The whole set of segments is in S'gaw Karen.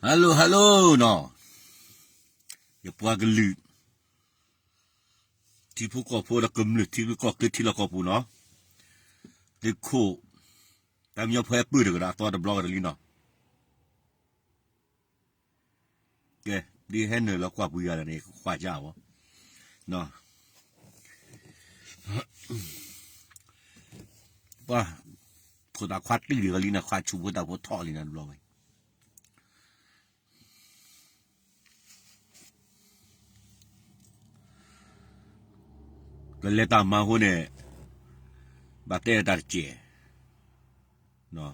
Hello hello နီၤ, ယပှၤကလုာ် ထံဖိကီၢ်ဖိဒီးကမျၢၢ်ထံရူၢ်ကီၢ်ချၢထံလီၢ်ကီၢ်ပူၤနီၤ, သုးခိၣ် တၢ်မညီဖိဟဲပၢၢ်တကဒီးအသီတဘျီကဒီးလံနီၤ, ကဲ ဒ်ဟဲနုာ်လီၤကွၢ်ပူၤယၤဒီးန့ၣ် ကကွၢ်ယၤဝဲ ပှၤ ဖိသၣ်ခွါတံၢ်တဂၤလံနီၤ, ခွါဆူးဖိသၣ်ဖိထီၣ်လံနီၤတဘျီဝဲ, ကလဲၤတၢ်မၤအဃိန့ၣ် ဘၣ်တဲတၢ်တစဲး,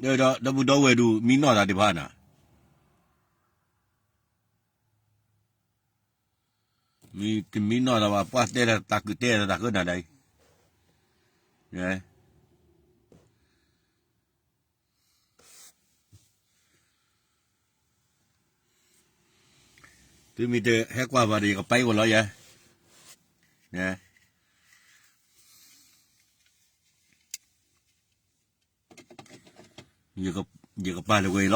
ဒီး ဒီပုၢ်ဒီဝဲၢ်ဒုး မံနီၣ်တၢ်ဒံးဘၣ်နၤ, မံ တမံနီၣ်တၢ်ဘၣ်, ပှၤတဲတၢ်တၢ်ကတဲတၢ်တၢ်ဃၢနၤဒၣ်အံၤ, သုမ့ၢ်တဟဲကွၢ်ဘၣ်ဒီး ယကပာ်အီၤလီၤယၤ, ယကပာ်လၢဝဲအံၤလီၤ,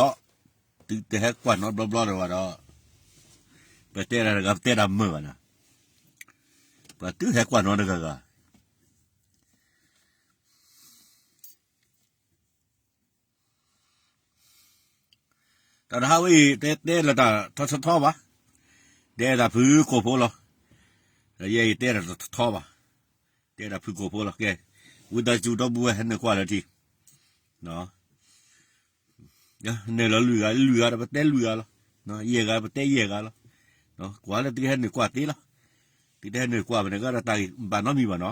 သုတဟဲကွၢ်နီတဘျီဘျီဒီးဘၣ်ဒီး, ပတဲတၢ်တဂၤ ပတဲတၢ်မုာ်ဘၣ်နၤ, ပှၤသုဟဲကွၢ်နီတဂၤဂၤ တၢ်တဟါဝဲအံၤ တဲတဲလၢတၢ်ထီထီထီဘၣ်, တဲတၢ်ဖုၣ်ကိာ်ဖိလီၤ, ယဲအံၤတဲတၢ်တထီဘၣ်, တဲတၢ်ဖုၣ်ကိာ်ဖိလီၤ, ကဲ ဝံသးစူၤဒီပုၢ်ဝဲၢ်ဟဲနုာ်ကွၢ်လၢထံ နုာ်လီၤလွံၢ်ဂၤ လွံၢ်ဂၤဒီးပတဲလွံၢ်ဂၤလီၤ, ယဲၢ်ဂၤပတဲယဲၢ်ဂၤလီၤ, ကွၢ်လၢသုဟဲနုာ်ကွၢ်သ့လီၤ, သုတဟဲနုာ်ကွၢ်ဘၣ်န့ၣ် ကဒီးတၢ်ဂ့ၢ်ဘၣ်နီတမံၤဘၣ်နီၤ,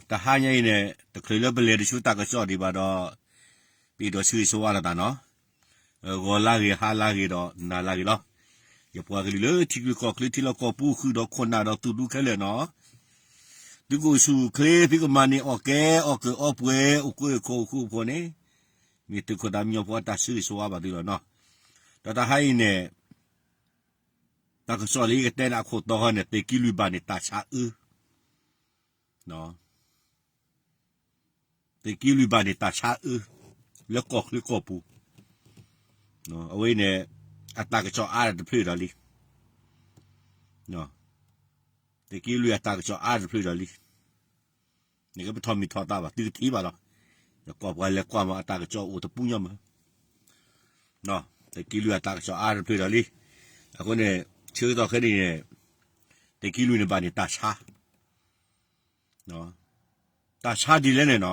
တဟါညါအံၤန့ၣ် တချုးလၢပလဲၤတဆူတၢ်ကစီၣ်ဒံးဘၣ်ဒီး ပအဲၣ်ဒိးဆၢဂ့ၤဆၢဝါလိာ်သးနီၤ, ဂီၤလၢဂ့ၤ ဟါလၢဂ့ၤဒီးနၤလၢဂ့ၤလီၤ, ယပှၤကလုာ်လၢထံချၢကီၢ်ချၢထံလီၢ်ကီၢ်ပူၤ ဃုာ်ဒီးခိၣ်နၢ်ဒီးသူၣ်ဒူခဲလၢာ်နီၤ, သုကအိၣ်ဆူၣ်အိၣ်ချ့ သုကမၤန့ၢ်အီၣ်ကဲ အီၣ်ကၢၣ်အီပှဲၤ အိၣ်ကၢအိၣ်ခိးအိၣ်ဃူအိၣ်ဖိးန့ၣ်, မ့ၢ်သုးခိၣ်တၢ်မညီဖိအတၢ်ဆၢဂ့ၤဆၢဝါဘၣ်သုလီၤနီၤ, ဒီးတဟါအံၤန့ၣ် တၢ်ကစီၣ်လၢယကတဲန့ၣ်အခိၣ်တီဃီန့ၣ် သုးက့လွံၢ်ဘၣ်န့ၣ်တၢ်ဆါအၢ သုးက့လွံၢ်ဘၣ်န့ၣ်တၢ်ဆါအၢ လၢကီၢ်ချၢကီၢ်ပူၤ, အဝဲအံၤန့ၣ် အတၢ်ကစီၣ်အါတဖျၢၣ်ဒီးလံ, သုးက့လွံၢ်အတၢ်ကစီၣ်အါတဖျၢၣ်ဒီးလံ, နကပထီၣ်မံၤထီၣ်သးဘၣ် သုကထံၣ်ဘၣ်လီၤ, ယကွၢ်ပှၤလဲၤကွၢ်မးအတၢ်ကစီၣ်အိၣ်တပူၤညီမး, သုးက့လွံၢ်အတၢ်ကစီၣ်အါတဖျၢၣ်ဒီးလံ, အဃိန့ၣ် ဆၢကတီၢ်ခဲအံၤန့ၣ် သုးက့လွံၢ်န့ၣ်ဘၣ်န့ၣ်တၢ်ဆါ တၢ်ဆါဒ်လဲၣ်န့ၣ်နီၤ,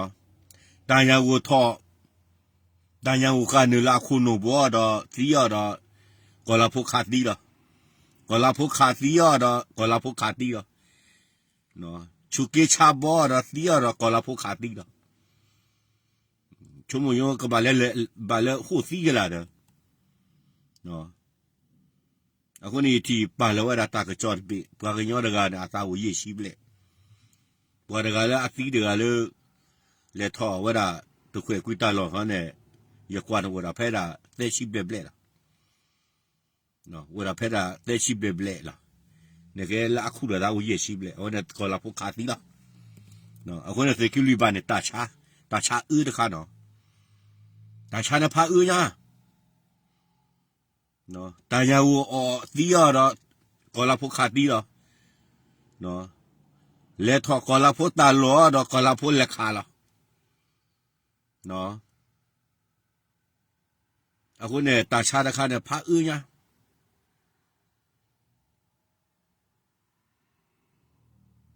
တၢ်ညၣ်ဂိၢ်ထီၣ်, တၢ်ညၣ်ဂိၢ်ဃၣ်နုာ်လၢအခိၣ်နူာ်ဘှီဒီးသံအီၤဒီး ကီၢ်လၤဖိခးသံလီၤ, ကီၢ်လၤဖိခးသံအီၤဒီး ကီၢ်လၤဖိခးသံလီၤ, ဆူးက့ဆါဘီဒီးသံအီၤဒီး ကီၢ်လၤဖိခးသံလီၤ, ဆိကမိၣ်ယိကဘၣ်လၢ ဘၣ်လၢဟိၣ်သံကလာ်ဒီး အဃိန့ၣ် ယထံၣ်ပာ်လီၤဝဲဒၣ်တၢ်ကစီၣ်တဘ့ၣ် ပှၤကညီတဂၤန့ၣ် အသးအိၣ်ယဲၢ်ဆံဘျဲၣ်, ပှၤတဂၤလၢအသံတဂၤလၢ လဲၤထီၣ်ဝဲဒၣ် တခွဲးကွံတၢ်လီၢ်ခီန့ၣ် ယကွၢ်န့ၣ်အိၣ်ဒၣ်ဖဲဒၣ်သၢဆံဘျဲၣ်ဘျဲၣ်လီၤ, အိၣ်ဒၣ်ဖဲဒၣ်သၢဆံဘျဲၣ်ဘျဲၣ်လီၤ, နကဲလၢအခူၣ်ဒီးသးအိၣ်ယဲၢ်ဆံဘျဲၣ် အဝဲန့ၣ်ကီၢ်လၤဖိခးသံလီၤ, အဃိန့ၣ်သုးက့လွံၢ်ဘၣ်န့ၣ် တၢ်ဆါ, တၢ်ဆါအၢတခါနီၤ, တၢ်ဆါန့ၣ်ဖးအၢညါ တၢ်ညၣ်ဂိၢ်အီၣ်သံအီၤဒီး ကီၢ်လၤဖိခးသံလီၤ, လဲၤထီၣ်ကီၢ်လၤဖိတၢ်လီၢ်ဒီး ကီၢ်လၤဖိလဲၤခးလီၤ, အဃိန့ၣ် တၢ်ဆါတခါန့ၣ် ဖးအၢညါ,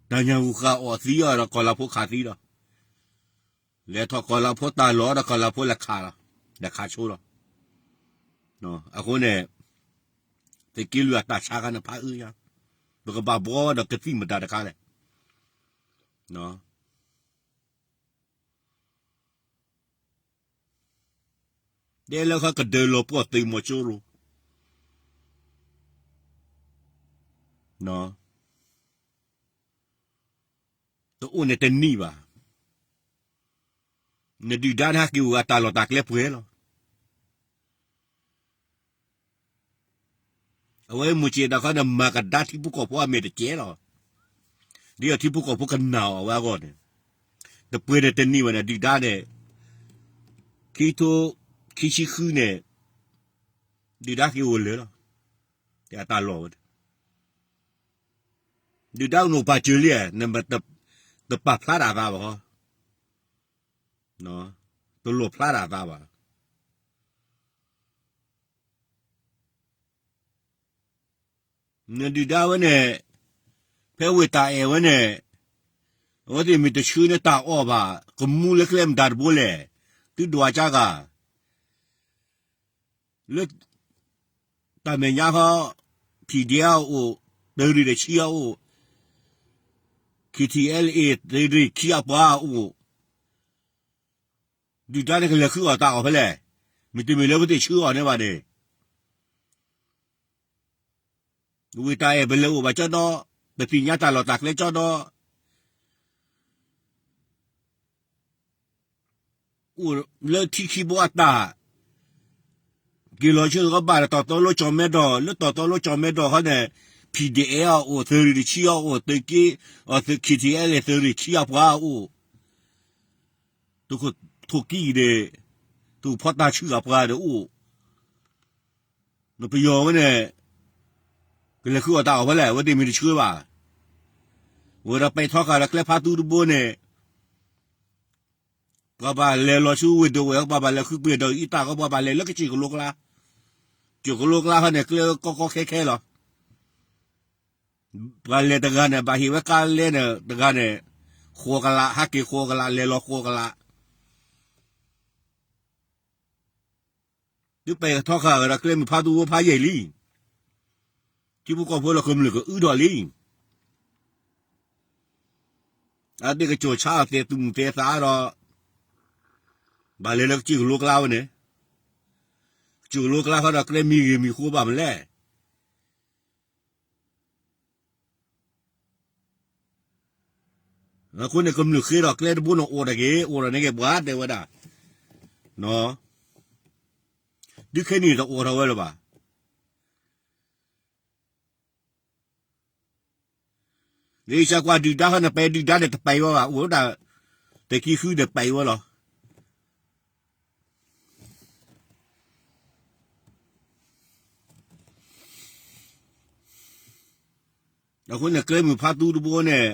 တၢ်ညၣ်ဂိၢ်ဃၣ်အီၣ်သံအီၤဒီး ကီၢ်လၤဖိခးသံလီၤ, လဲၤထီၣ်ကီၢ်လၤဖိတၢ်လီၢ်ဒီး ကီၢ်လၤဖိလဲၤခးလီၤ, လဲၤခးဆိလီၤ, အဃိန့ၣ် သုးက့လွံၢ်အတၢ်ဆါခါန့ၣ် ဖးအၢညါ, ပကဘၣ်ဘှီဒီးကသံၣ်မတၤတခါလဲၣ်, တဲလၢခါကဒၢလီၤပှီၢ်သုးမီၤစိရိၤ, တအိၣ်န့ၣ်တနံၣ်ဘၣ်, နဒုၣ်ဒါန့ၣ်ဟဲက့ၤအိၣ်ဂၤတၢ်လီၢ်တၢ်ကျဲပှဲၤလီၤ, အဝဲမုၢ်ဆ့ၣ်တၢ်ခါန့ၣ် မၤကဒါထံဖိကီၢ်ဖိအမဲာ်တကဲလီၤ, ဒ်အထံဖိကီၢ်ဖိကနာ်အီၤအဝဲအဂီၢ်န့ၣ်, တပှဲၤဒီးတနံၣ်ဝဲန့ၣ် ဒုၣ်ဒါန့ၣ်, ခံထိ, ခံဆံဃုန့ၣ်, ဒုၣ်ဒါက့ၤအိၣ်လၢာ်လီၤ. အတၢ်လီၢ်ဝဲ, ဒုၣ်ဒါကအိၣ်ပာ်စၢၤလံ, နမ့ၢ်တပာ်ဖျါတၢ်သးဘၣ်, တလိၣ်ဖျါတၢ်သးဘၣ်. နဒုၣ်ဒါဝဲန့ၣ်, ဖဲဝ့ၢ်တၢ်အဲၣ်ဝဲန့ၣ်, အဝဲသ့ၣ်မ့ၢ်တဆှၢန့ၢ်တၢ်အီၣ်ဘၣ်, ကမူလၢကျဲမတၤတဘိလဲၣ်, သုဒွးကါဂၤ, လၢ တၢ်မဲာ်ညါခီ, PDF အိၣ်, သုးရ့ၣ်တဆံအအိၣ်, KTLA သုးရ့ၣ်ခံအပှၤအအိၣ်, ဒုၣ်ဒါန့ၣ်ကလဲၤဃုအီၣ်တၢ်အီၣ်ဖဲလဲၣ်, မ့တမ့ၢ်လၢပသ့ၣ်ဆှၢအီၤန့ၣ်ဘၣ်န့ၣ်, ဝ့ၢ်တၢ်အဲၣ်ပလဲၤအိၣ်ဘၣ်ကၠီဒီး, ပသ့ၣ်ညါတၢ်လီၢ်တၢ်ကျဲကၠီဒီး အိၣ်လၢထံခံဘိအတၢ်, က့ၤလီၤဆူကဘၣ်ဒီးတီၢ်သီလိကၠီၣ်မဲဒီး, လၢတီၢ်သီလိကၠီၣ်မဲဒီးခီန့ၣ်, PDF အအိၣ်, သုးရ့ၣ်တဆံအအိၣ်, သုးက့, KTLA သုးရ့ၣ်ခံအပှၤအအိၣ်, ထိၣ်ကံအံၤဒီး, ထိၣ်ဖီတၢ်ဆှုအပှၤဒီးအိၣ် နပယီၤဝဲန့ၣ်, ကလဲၤဃုအီၣ်တၢ်အီၣ်ဖဲလဲၣ်, အဝဲသ့ၣ်မ့ၢ်တဆှၢဘၣ်, ဝဲဒီးပဲာ်ထီဃာ်ဒီးကျဲဖးသူတဘိန့ၣ်, ပှၤဘၣ်လဲၤလီၤဆူဝ့ၢ်ဒဝဲၢ်, ပှၤဘၣ်လဲၤဃုပှ့ၤဒီးအံၤတၢ်ဃီ, ပှၤဘၣ်လဲၤလၢကစၢၢ်ကလိကျါ, ကစၢၢ်ကလိကျါခီန့ၣ် ကျဲကီကီခဲခဲလီၤ. ပှၤလဲၤတဂၤန့ၣ် ဘၣ်ဟ့ၣ်ဝဲကါလဲန့ၣ်တဂၤန့ၣ်, ဃိးကလး, ဟးက့ၤဃိးကလး, လဲၤလီၤဃိးကလး. သုပဲာ်ထီဃာ်ဒီးကျဲမုၢ်ဖးသူဖိဖးယံာ်လံ. ထံဖိကီၢ်ဖိလၢကမျၢၢ်ကအုထီၣ်လံ. အသ့ၣ်ကစီၤဆါအသဲးသူၣ်မုာ်သဲးသးဒီး, ဘၣ်လဲၤလၢကစၢၢ်ကလိကျါဝဲန့ၣ်, ကစၢၢ်ကလိကျါဃီဒီးကျဲမံၤဂ့ၤမံၤဃိဘၣ်မလဲၣ်. အဃိန့ၣ် ကမျၢၢ်ဃ့ဒီးကျဲတဘိန့ၣ်အိၣ်တဂ့ၤ, အိၣ်ဒီးန့ၢ်က့ၤပှၤတဲဝဲဒၣ်, ဒုးခဲနံၣ်တအိၣ်ထီၣ်ဝဲလၢၤဘၣ်. လၢယဆၢကွၢ်ဒုၣ်ဒါခီန့ၣ် ပှၤဒုၣ်ဒါန့ၣ်တပာ်ဝဲဘၣ်, အိၣ်ဒၣ်, တကံဃုဒီးပာ်ဝဲလီၤ. အဃိန့ၣ် ကျဲမုၢ်ဖးသူတဘိန့ၣ်,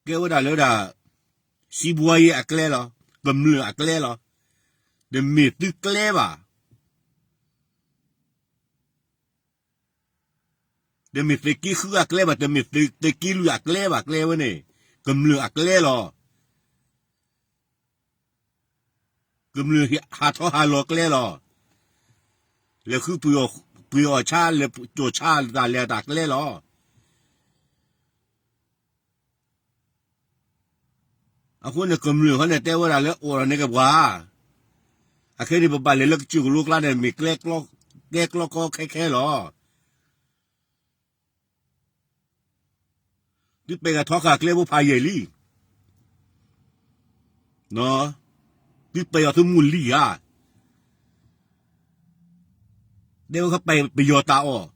ကဲဝဲဒၣ်လၢဒၣ်, စံးဘှါယဲအကျဲလီၤ, ကမျၢၢ်အကျဲလီၤ. တမ့ၢ်သုကျဲဘၣ်. တမ့ၢ်သုးက့ဃုအကျဲဘၣ်, တမ့ၢ်သုးက့လွံၢ်အကျဲဘၣ်, ကျဲဝဲန့ၣ်, ကမျၢၢ်အကျဲလီၤ. ကမျၢၢ်ဟးထီၣ်ဟးလီၤကျဲလီၤ. လဲၤဃုပှ့ၤအီၣ်ဆါ, လဲၤကၠီၤဆါတၢ်လဲၤတၢ်ကျဲလီၤ. အဃိန့ၣ် ကမျၢၢ်ဃီန့ၣ်တဲဝဲဒၣ်လၢအိၣ်ဒီးန့ၢ်က့ၤပှၤ, အခဲန့ၣ် ပဘၣ်လဲၤလၢကစၢၢ်ကလိကျါန့ၣ် မ့ၢ်ကျဲကီကီခဲခဲလီၤ. သုပဲာ်ထီဃာ်ကျဲဖိဖးယံာ်လံ. သုပဲာ်အီၤသုမုၢ်လံဧါ. တဲဝဲခီပဲာ်ပယီၤတၢ်အီၣ်,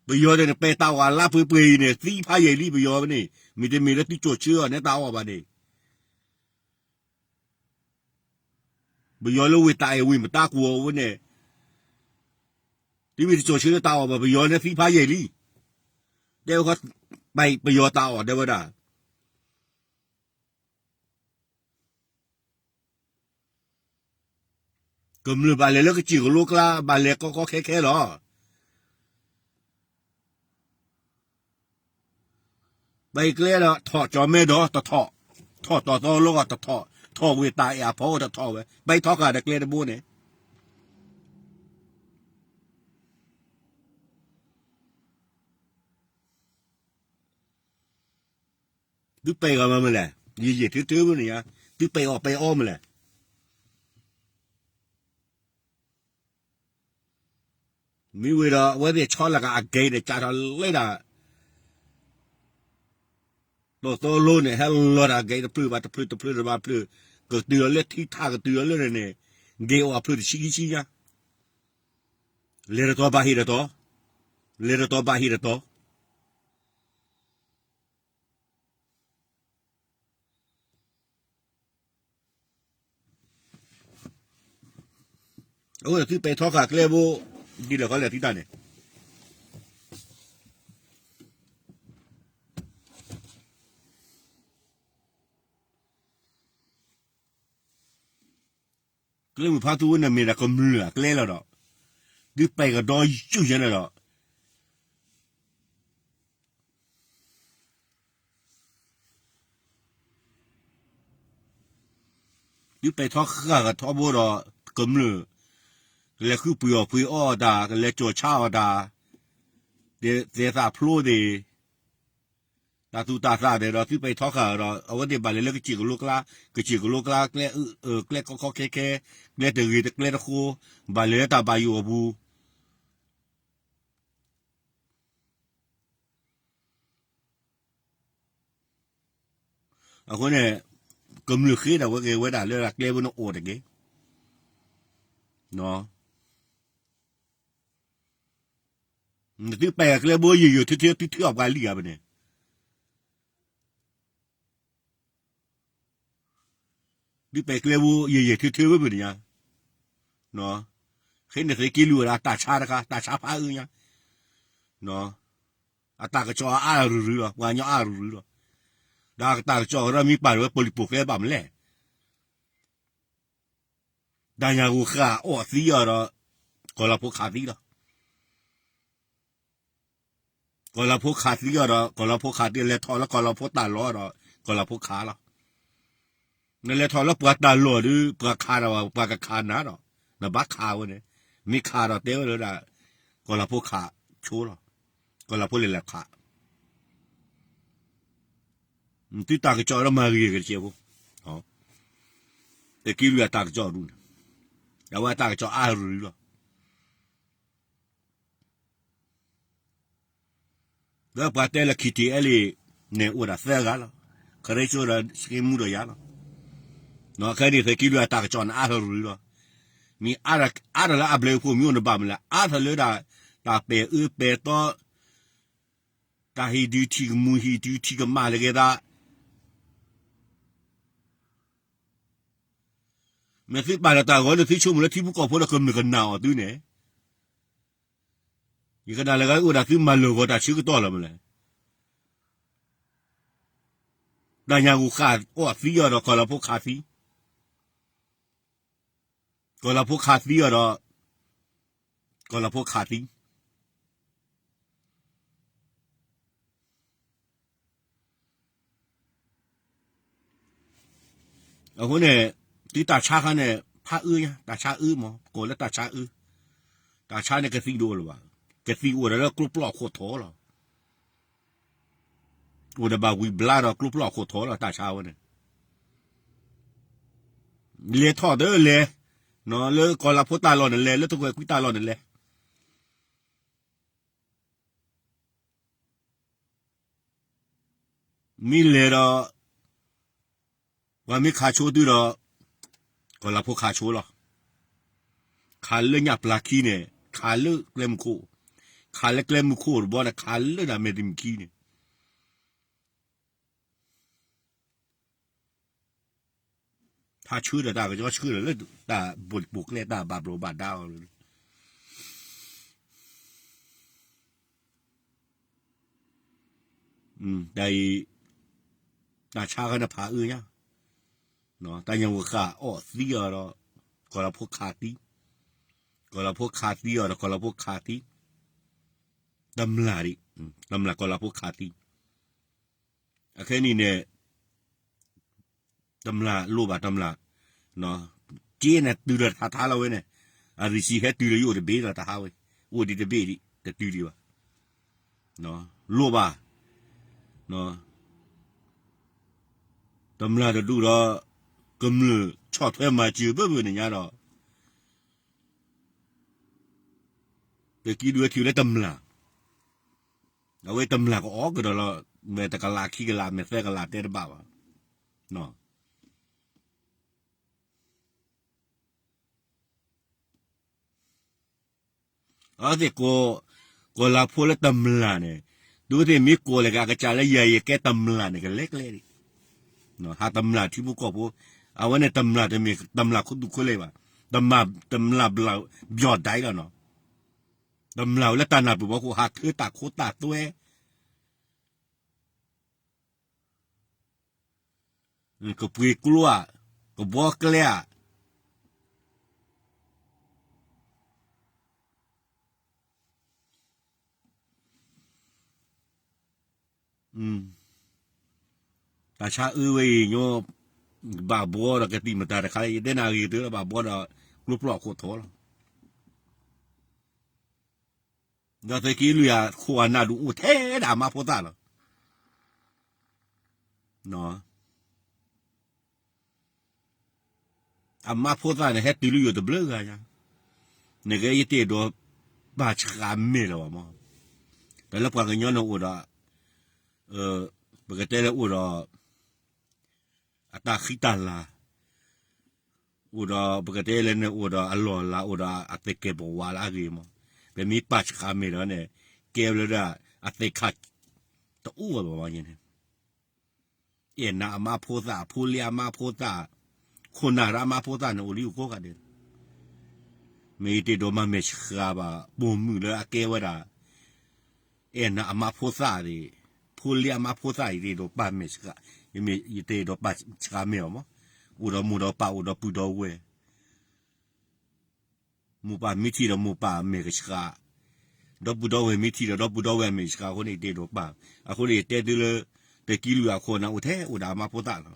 ပယီၤန့ၣ် ပဲာ်တၢ်အီၣ်အလါပှဲၤပှဲၤအံၤန့ၣ် သံဖးယံာ်လံပယီၤဝဲန့ၣ်, မ့တမ့ၢ်လၢသုကၠီၤဆၢအီၤန့ၢ်တၢ်အီၣ်ဘၣ်န့ၣ် ပယီၤလၢဝ့ၢ်တၢ်အဲၣ်ဝ့ၢ်မတါကွီၢ်ဝဲန့ၣ်, သုမ့ၢ်တကၠီၤဆၢလၢတၢ်အီၣ်ဘၣ် ပယီၤန့ၣ်သံဖးယံာ်လံ. တဲဝဲခီ, ပယီၤတၢ်အီၣ်တဲဝဲဒၣ်. ကမျၢၢ်ဘၣ်လဲၤလၢကစၢၢ်ကလိကျါ ဘၣ်လဲၤကီကီခဲခဲလီၤ. ပကျဲဒီးထီၣ်ကၠီၤမဲဒီးတထီၣ်, ထီၣ်တီၢ်သီလိဂီၢ်တထီၣ်, ထီၣ်ဝ့ၢ်တၢ်အဲၣ်အဖီအိၣ်တထီၣ်ဝဲ, ပထီဃာ်ဒီးကျဲတဘိန့ၣ် သုပဲာ်ဂၤမၤမနုၤလဲၣ်, ယံာ်ယံာ်ထၢထၢမနုၤညါ, သုပဲာ်အီၤပဲာ်အီၤမနုၤလဲၣ်. မ့ၢ်ဝံၤဒီး အဝဲသ့ၣ်ဆီလီၤက့ၤအကဲဒီး ကးထီၣ်လၢဒၣ် တီၢ်သီလိန့ၣ် ဟဲလီၤတၢ်ကဲတဖျၢၣ်ဘၣ်တဖျၢၣ် တဖျၢၣ်တဘၣ်ဖျၢၣ်, ကတုၤအီၤလၢထံထး ကတုၤအီၤလၢန့ၣ်န့ၣ်, ကဲအီၤအဖျၢၣ်တဆံခံဆံညါ, လဲၤတတီၤဘၣ်ဟ့ၣ်တတီၤ, လဲၤတတီၤဘၣ်ဟ့ၣ်တတီၤ. အဃိန့ၣ်သုပဲာ်ထီဃာ်ကျဲဘိ, ဒ်လဲၣ်ခီလဲၣ်သုတၢ်န့ၣ် ကျဲမုၢ်ဖါသူဝဲန့ၣ်မ့ၢ်ဒၣ်ကမျၢၢ်အကျဲလီၤဒီး, သုပဲာ်ကဒီးယုၢ်ယဲန့ၣ်ဒီး, သုပဲာ်ထီဃာ်ကထီဘိဒီး, ကမျၢၢ်, ကလဲၤဃုပှ့ၤအီၣ်ပှ့ၤအီတၢ်, ကလဲၤကၠီၣ်ဆါအီၣ်တၢ်, သဲးသးဖျိသ့ၣ်, တၢ်သူၣ်တၢ်သးသ့ၣ်ဒီး သုပဲာ်ထီဃာ်ဒီး အဝဲသ့ၣ်ဘၣ်လဲၤလၢကစၢၢ်ကလိကျါ, ကစၢၢ်ကလိကျါ, ကျဲကီကီခဲခဲ, ကျဲတဂ့ၤတကျဲတဃိ, ဘၣ်လဲၤလၢတၢ်ဘၣ်ယိၣ်အပူၤ အဃိန့ၣ်, ကမျၢၢ်ဃ့ဒၣ်ဝဲက့ၤဝဲဒၣ်လၢကျဲဘိန့ၣ်အိၣ်တက့ၢ်. နသုပဲာ်ကျဲဘိယံာ်ယံာ်ထၢထၢ သုထုးအီၣ်ပှၤလံဧါဖဲန့ၣ်, သုပဲာ်ကျဲဘိယံာ်ယံာ်ထၢထၢဝဲဖဲန့ၣ်ညါ, ဃ့န့ၣ်သုးက့လွံၢ်ဝဲဒၣ်တၢ်ဆါတခါ, တၢ်ဆါဖးအၢညါ, အတၢ်ကစီၣ်အါရုၢ်ရုၢ်လီၤ, ပှၤကညီအါရုၢ်ရုၢ်လီၤ. ဒီးအတၢ်ကစီၣ်ကရၢမ့ၢ်ပာ်လီၤဝဲ ပလံၤပိာ်ကျဲဘၣ်မနုၤလဲၣ်. တၢ်ညၣ်ဂိၢ်ဃာ်အီၣ်သံအီၤဒီး ကီၢ်လၤဖိခးသံလီၤ. ကီၢ်လၤဖိခးသံအီၤဒီး ကီၢ်လၤဖိခးသံ, လဲၤထီၣ်လၢကီၢ်လၤဖိတၢ်လီၢ်ဒီး ကီၢ်လၤဖိခးလီၤ. နလဲၤထီၣ်လၢပှၤတၢ်လီၢ်ဒီး ပှၤခးဒီး ပှၤကခးနၤဒီး နဘၣ်ခးဝဲန့ၣ်, မ့ၢ်ခးဒီးတဲဝဲလၢဒၣ် ကီၢ်လၤဖိခးဆိလီၤ, ကီၢ်လၤဖိလဲၤလဲၤခး သုတၢ်ကစီၣ်ဒီးမၤဂ့ၤက့ၤတကဲးဖိ, သုးက့လွံၢ်အတၢ်ကစီၣ်ဒူၣ်န့ၣ်, အဝဲအတၢ်ကစီၣ်အါရုၢ်လီၤ. ဒီးပှၤတဲလၢ ခံထံအဲလ့ၣ် န့ၣ်အိၣ်ဒၣ်သၢဂၤလီၤ, ခရ့ဆိဒီးစ့မူဒီးယၤလီၤ. ခဲအံၤန့ၣ် သုးက့လွံၢ်အတၢ်ကစီၣ်န့ၣ်အါထီၣ်ရုၢ်လီၤ. မ့ၢ်အါထီၣ်လၢအဘျဲၣ်အဖှိၣ်မ့ၢ်အိၣ်န့ၣ်ဘၣ်မနုၤလဲၣ်, အါထီၣ်လၢဒၣ် တၢ်ပဲာ်အၢပဲာ်သီ တၢ်ဟ့ၣ်ဒုးထံၣ်ကမူၣ် ဟ့ၣ်ဒုးထံၣ်ကမၣ်လၢက့ၤသး, မ့ၢ်သုပာ်လီၤတၢ်ဂီၤန့ၣ် သုဆိကမိၣ်လၢထံဖိကီၢ်ဖိဒီးကမျၢၢ်ကနာ်အီၤသုန့ၣ်, ယကနၣ်လၢဂၤအိၣ်ဒၣ်သုမၤလၢာ်ဂီၤတၢ်ဆၢကတီၢ်လီၤမနုၤလဲၣ်. တၢ်ညၣ်ဂိၢ်ဃာ်အီၣ်သံအီၤဒီး ကီၢ်လၤဖိခးသံ, ကီၢ်လၤဖိခးသံအီၤဒီး ကီၢ်လၤဖိခးသံ အဃိန့ၣ် သုတၢ်ဆါခါန့ၣ် ဖးအၢညါ, တၢ်ဆါအၢမး, ကိးလၢတၢ်ဆါအၢ, တၢ်ဆါန့ၣ်ကသံၣ်တအိၣ်လၢၤဘၣ်, ကသံၣ်အိၣ်ဒီးလၢကျိဖျီၣ်အခိၣ်ထီလီၤ. အိၣ်ဒီးဘၣ်ဝံၤဘျါဒီးကျိဖျီၣ်အခိၣ်ထီလီၤ တၢ်ဆါဝဲန့ၣ်, လဲၤထီၣ်ဒီးလဲၤ, လၢကီၢ်လၤဖိတၢ်လီၢ်န့ၣ်လဲၤ, လၢတကွဲၢ်ကွံတၢ်လီၢ်န့ၣ်လဲၤ မ့ၢ်လဲၤဒီး ပှၤမ့ၢ်ခးဆိသုဒီး ကီၢ်လၤဖိခးဆိလီၤ. ခးလၢညၣ်ပျၢ်ခံန့ၣ် ခးလၢကျဲမုၢ်ခိၣ်, ခးလၢကျဲမုၢ်ခိၣ်တဘျီန့ၣ် ခးလၢဒၣ်မဲာ်တမံၤခံန့ၣ် ထါဆှၢဒီးတၢ်ကစီၣ်ဆှၢဒီးလၢတၢ်ဘိးကျဲတၢ်ဘၣ်ဘျီးဘၣ်ဒါအီၤ တၢ်အံၤ တၢ်ဆါခါန့ၣ်ဖးအၢညါ, တၢ်ညၣ်ဂိၢ်ဃာ်အီၣ်သံအီၤဒီး ကီၢ်လၤဖိခးသံ, ကီၢ်လၤဖိခးသံအီၤဒီး ကီၢ်လၤဖိခးသံ, တမျၢ်ဒံး, တမျၢ်ကီၢ်လၤဖိခးသံ, အခဲအံၤန့ၣ် တမျၢ်လိၣ်ဘၣ်တမျၢ်, က့န့ၣ်တုၤဒီးတဟးထါလီၤဝဲန့ၣ်, အရံစံဟဲတုၤဒီးယအိၣ်တဘ့ၣ်ဒီးတဟးဝဲ, အိၣ်ဒံးတဘ့ၣ်ဒံး တတုၤဒံးဘၣ်, လိၣ်ဘၣ်, တမျၢ်တဒူၣ်ဒီး ကမျၢၢ်ဆီၣ်ထွဲမၤစၢၤဘၢဘၢန့ၣ်ညါဒီး သုးက့လွံၢ်ထံၣ်လၢတမျၢ်, အဝဲတမျၢ်ကအီၣ်ကဒီးလီၤ, မ့ၢ်တကလးခံကလး မ့ၢ်သၢကလးတဲတဘၣ်ဘၣ်, အဝဲသ့ၣ်ကိး, ကိးလၤဖိလၢတမျၢ်န့ၣ်, ဒ်ဝဲသ့ၣ်မ့ၢ်ကိးလဲၣ်က့ၤအကစၢ်လၢယၤယကဲတမျၢ်န့ၣ် ကလဲၤကျဲဒံး, ဟးတမျၢ်ထံဖိကီၢ်ဖိ, အဝဲန့ၣ်တမျၢ်တမ့ၢ်တမျၢ်ခိၣ်သူၣ်ခိၣ်လ့ၣ်ဘၣ်, တမျၢ်ဘျီၣ်ဒၣ်လီၤနီၤ, တမျၢ်ဝဲလၢတၢ်နၢ်ပၢၢ်ဘီခိၣ် ဟးထၢတၢ်ခိတၢ်သွဲ ကပှ့ၤကျိဧါ, ကဘှီကျဲဧါ, တၢ်ဆါအၢဝဲအံၤညီ, ဘၣ်ဘှီဒီးကသံၣ်မတၤတခါလၢ ယတဲနၤဂ့ၤတၢ်လၢ ဘၣ်ဘှီဒီးကျိပျီၢ်အခိၣ်ထီလီၤ. ဒီးသုးက့လွံၢ်အခိၣ်အနၢ်ဒုးအိၣ်ထဲဒၣ်အမါဖိသၣ်လီၤ. အမါဖိသၣ်န့ၣ် ဟဲတုၤလၢယိာ်တဘျုးဂၤညါ, နကဲယတအဲၣ်ဒိး ပာ်ဆှးမဲာ်လၢၤဘၣ်မး, တၢ်လၢပှၤကညီန့ၣ်အိၣ်ဒီး, ပကတဲလၢအိၣ်ဒီး အတၢ်ဃံတၢ်လၤ, အိၣ်ဒီး ပကတဲလၢန့ၣ်အိၣ်ဒီးအလီၢ်အလၤ အိၣ်ဒီးအသကဲာ်ပဝးလၢအဂ့ၤမး, ပမ့ၢ်ပာ်ဆှးမဲာ်ဒီးန့ၣ် ကဲဝဲလၢဒၣ် အသ့ၣ်ခါ တအိၣ်ဘၣ်ဘၣ်န့ၣ်, အဲၣ်နၤအမါဖိသၣ် ဖိလံၤအမါဖိသၣ်, ခိၣ်နၢ်ဒီးအမါဖိသၣ်န့ၣ် အိၣ်လံအိၣ်ကိးဂၤဒဲး, မ့ၢ်ယတအဲၣ်ဒိးမၤမဲာ်ဆှးဘၣ် ပိာ်မုၣ်လၢအကဲဝဲဒၣ် အဲၣ်နၤအမါဖိသၣ်န့ၣ်, ဖိလံၤအမါဖိသၣ် ယတအဲၣ်ဒိးပာ်မဲာ်ဆှး, ယတအဲၣ်ဒိးပာ်ဆှးမဲာ်အီၤမး, အိၣ်ဒီးမိၢ်ဒီးပၢ် အိၣ်ဒီးပုၢ်ဒီးဝဲၢ်, မိၢ်ပၢ်မ့ၢ်ထံၣ်ဒီးမိၢ်ပၢ်အမဲာ်ကဆှး, ဒီပုၢ်ဒီဝဲၢ်မ့ၢ်ထံၣ်ဒီး ဒီပုၢ်ဒီဝဲၢ်အမဲာ်ကဆှးအဃိန့ၣ် ယတအဲၣ်ဒိးပာ်, အဃိန့ၣ် ယတဲသုလၢ သုးက့လွံၢ်အခိၣ်နၢ် အိၣ်ထဲအိၣ်ဒၣ်အမါဖိသၣ်လီၤ.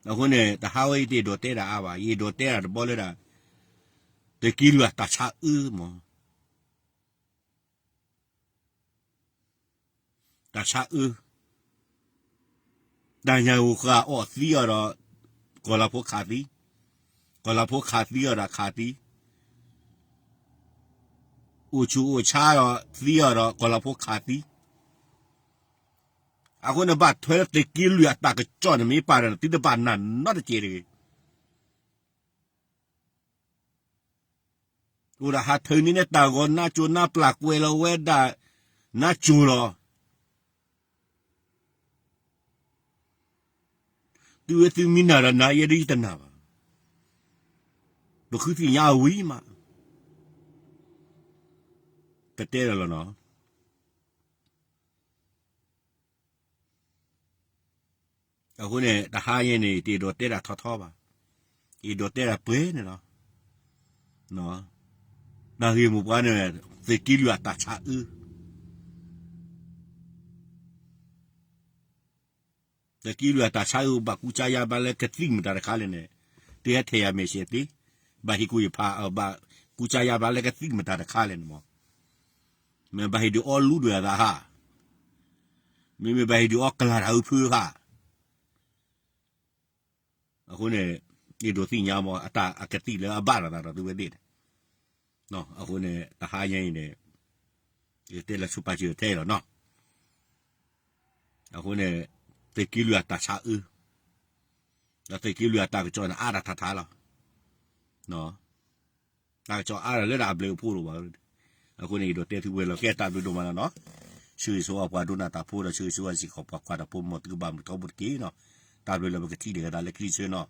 အဃိန့ၣ် တဟါဝဲယတအဲၣ်ဒိးတဲဒၣ်အါဘၣ်, ယအဲၣ်ဒိးတဲဒၣ်တဘျီလၢဒၣ် သုးက့လွံၢ်အတၢ်ဆါအၢမး, တၢ်ဆါအၢ, တၢ်ညၣ်ဂိၢ်ဃာ်အီၣ်သံအီၤဒီး ကီၢ်လၤဖိခးသံ, ကီၢ်လၤဖိခးသံအီၤဒီးခးသံ, အိၣ်ဆူၣ်အိၣ်ဆါဒီးသံအီၤဒီး ကီၢ်လၤဖိခးသံ, အဃိန့ၣ် ဘၣ်ထွဲလၢသုးက့လွံၢ်အတၢ်ကစီၣ်န့ၣ် မ့ၢ်ပာ်ဒီး သုတဘၣ်နာ်နီတစဲးတဂ့ၤ. အိၣ်ဒီးဟးထၢန့ၢ်န့ၣ် တၢ်ဂီၤနါစိၤနါပျၢ်ကွဲးလီၤဝဲဒၣ် နါစိၤလီၤ. သုဝဲသုမ့ၢ်နာ်ဒီးနာ် ယဲဒၣ်ယတနာ်ဘၣ်. ပဃုသ့ၣ်ညါအဝံၤမး ကတဲလီၤလီၤနီၤ. အဃိန့ၣ် တဟါညါန့ၣ် တအဲၣ်ဒိးတဲဒၣ်ထီထီဘၣ်. အဲၣ်ဒိးတဲဒၣ်ပှဲၤန့ၣ်လီၤ. တၢ်ဂ့ၢ်မိၢ်ပှၢ်န့ၣ် သုးက့လွံၢ်အတၢ်ဆါအၢ, သုးက့လွံၢ်အတၢ်ဆါအၢ ဘၣ်ကူစါယါဘၣ်လၢကသံၣ်မတၤတခါလဲၣ်န့ၣ်, သုဟဲထဲးယၤ message သ့, ဘၣ်ဟ့ၣ်ကူယဖး ဘၣ်ကူစါယါဘၣ်လၢကသံၣ်မတၤတခါလဲၣ်န့ၣ်မး, မ့ၢ်ဘၣ်ဟ့ၣ်ဒုးအီလူဒွဲၣ်အသးဧါ, မ့မ့ၢ်ဘၣ်ဟ့ၣ်ဒုးအီကလၤတၢ်အုးဖုဧါ. အဃိန့ၣ် အဲၣ်ဒိးသ့ၣ်ညါမး အတၢ်အကသံၣ်လၢအဘၣ်လိာ်သးဒီးသုဝဲသ့ၣ်န့ၣ်, အဃိန့ၣ် တဟါညါအံၤန့ၣ် ယတဲလၢဆူပာ်စၢၤထဲလီၤနီၤ. အဃိန့ၣ် သုးက့လွံၢ်အတၢ်ဆါအၢ, ဒီးသုးက့လွံၢ်အတၢ်ကစီၣ်န့ၣ် အါဒၣ်ထးထးလီၤ. တၢ်ကစီၣ်အါဒၣ်လၢဒၣ်အဘျုးအဖှိၣ်လီၤဘၣ်. အဃိန့ၣ် အဲၣ်ဒိးတဲသုဝဲလီၤ. ကဲတၢ်ဘျုးဒိၣ်မးလီၤနီၤ. ဆၢဂ့ၤဆၢဝါပှၤဒိကနၣ်တၢ်ဖိဒီး ဆၢဂ့ၤဆၢဝါစ့ၢ်ကီးပှၤကွၢ်တၢ်ဖိ မ်သုကဘၣ်မုာ်ထီဘိတက့ၢ်နီၤ. တၢ်ဘျုးလၢပကထံၣ်လိာ်က့ၤသးလၢခံတဆၢနီၤ.